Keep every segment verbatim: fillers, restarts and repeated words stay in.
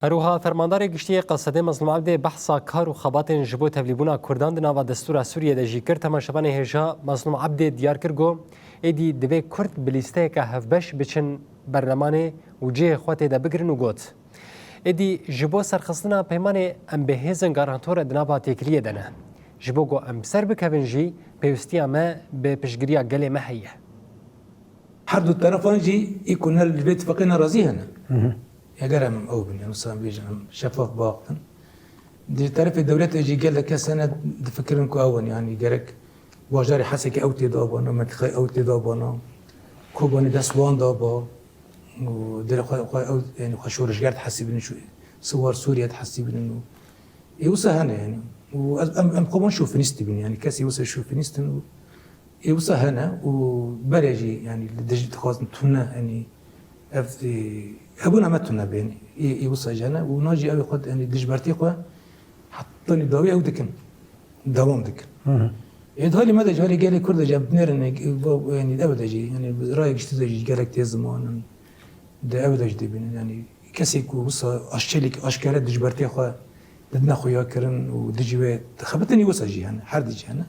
Her wiha Fermandarê Giştî yê Qesedê Mezlûm Ebdê behsa kar û xebatên ji bo tevlîbûna Kurdan di nava destûra Sûriyê de jî kir. Temaşevanê hêja Mezlûm Ebdê diyar kir ku êdî divê Kurd bi lîsteyeke hevbeş biçin berlemanê û cihê xwe tê de bigirin û got, êdî ji bo serxistina peymanê em bi hêzên garantore di nava têkiliyê de ne. Ji bo ku em ser bikevin jî pêwistiya me bi piştgiriya gelê me heye. Her du terefan jî î ku ne li vê tifaqê ne razî hene. Eger em ew bin, yani wisa em bêjin, em şefaf biaxivin. Di terefê dewletê jî gelek kes hene difikirin ku ew in, yani gerek bajarê Hesekê ew tê de abana, mentiqayê ew tê de abana, Kobanê dest wan de aba û derê xwe, xwe ew, yani xwe şorişger dihesibînin, şu siwar Sûriye dihesibînin û ê wisa hene yani. Û ez, em, em xwe wan şofinîst dibînin, yani kesê wisa şofinîst in û Ê wisa hene û berê jî, yani li dijî dixwazin tune, yani ev, e, hebûna me tune be, yani ê, ê wisa jî hene û na jî ew xwe, yani dijbertê xwe hetanî dawî ew dikin, dewam dikin. Ê di halê me de jî, halê gelê Kurd de jî em binêrin, e, va-, yani ew de jî, yani bi raya giştî de jî gelek tê zimanin, de ew de jî dibînin, yani kesê ku wisa aşçelîk aşkere dijbertê xwe didine xuya kirin û dijî wê dixebitin, ê wisa jî hene, her di jî hene.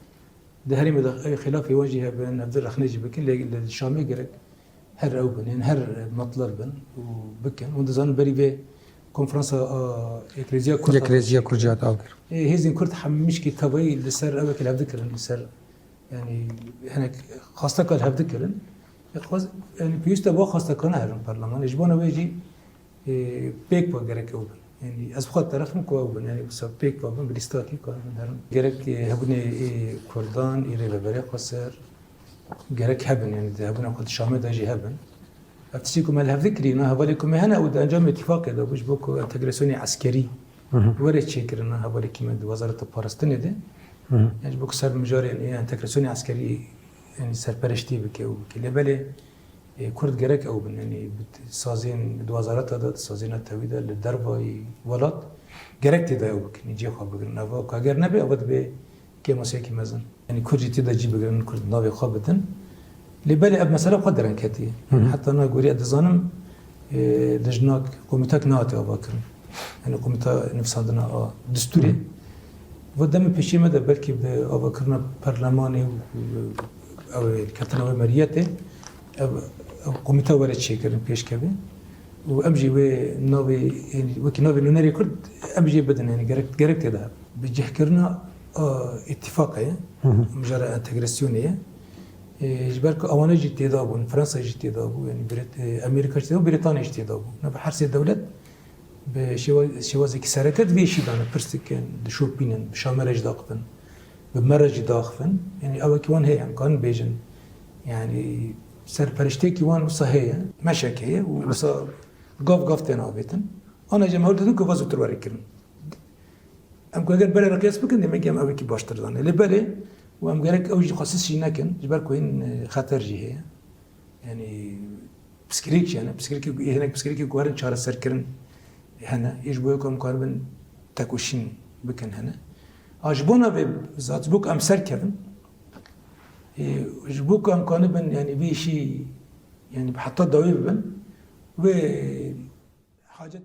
Di herêmê de ew xilafê wan jî hebin, ev di rexnê jî bikin, lê li Şamê gerek her ew bin, yên her metleb bin û bikin. Hûn dizanin berî vê konferansa a Yekrêziya Kurd Yekrêziya Kurd jî hat avkirin. Ê, hêzên Kurd hemîşkî tevayî li ser ewekî li hev dikirin, li ser, yani hinek xwasteka li hev dikirin. Ê, xwest, yani pêwîst e ba xwastekane herin perlemanê. Ji bona wê jî Ê, pêk ve gerek ew bin. Yanî ez bi xwe teref im ku ew bin. Yanî wisa pêk ve bin, bi lîstakî karin bin herin. Gerek, ê, hebûnê ê Kurdan, ê rêveberê Xweser, gerek hebin. Yanî di hebûna xwe di Şamê de jî hebin. Ev tiştê ku me li hev dikirî, na hevalê ku me hene, ew di encamê îtîfaqê de bû, ji bo ku entegrasyonê eskerî were çêkirin, na hevalekî me di wezareta parastinê de. Yanî ji bo ku ser mijarên ê entegrasyonê eskerî, yanî serpereştî bike û bike. Lê belê, Ê, Kurd gerek ew bin, yanî bi t-, sazên di wezareta de, di sazêna tevî de, li dervayî welat gerek tê de ew bikin, cihê xwe bigirin. Eva ku eger nebe, eva dibe kêmasiyekî mezin. Yanî Kurd jî tê de cî bigirin, Kurd navê xwe bidin. Lê belê ev mesele xwe dereng ketiye. Yanî heta niha gorî ez dizanim, ê, lijnak, komîtek nehatiye avakirin. Yanî komîta nivîsandina a distûrê. Va demê pêşiyê me de belkî bi avakirina perlemanê û, û ew ê ketina wê meriyetê, ev, ev komîta were çêkirin pêşkevê. Û em jî wê navê, yanî wekî navê nûnerê Kurd em jî bidin, yanî gerek, gerek tê de hebe. Bi cihkirina a îtîfaqê, mijara entegrasyonê ye. Ê, ji ber ku ewane jî tê de bûn, Fransa jî tê de bû, yanî Brit-, ê, Amerîka jî tê de bû, Brîtanya jî tê de bû. Ne bi her sê dewlet bi şêwa-, şêwazekî sereke di vê îşî de ne, pirs dikin, dişopînin, bi Şamê re jî daxivin, bi me re jî daxivin. Yanî ewekî wan heye, em karin bêjin. Yanî serperişteyekî wan wisa heye, meşek heye û wisa gav gav tên avêtin. Ana jî em hewl didin ku va zûtir were kirin. Em ku eger berê re qiyas bikin, demek em ewekî baştir dane. Lê belê û em gerek ew jî xwesis jî nekin, ji ber ku hîn, e, xeter jî heye. Yanî piskirêk jî hene, piskirêkê, hinek piskirêkê ku herin çareserkirin hene. Ê ji bo ku em karibin tekoşîn bikin hene. A ji bona vê zat, ji bo ku em serkevin, ê, ji bo ku em kanibin, yanî vê îşî, yanî bi heta dawî bibin, wê hacet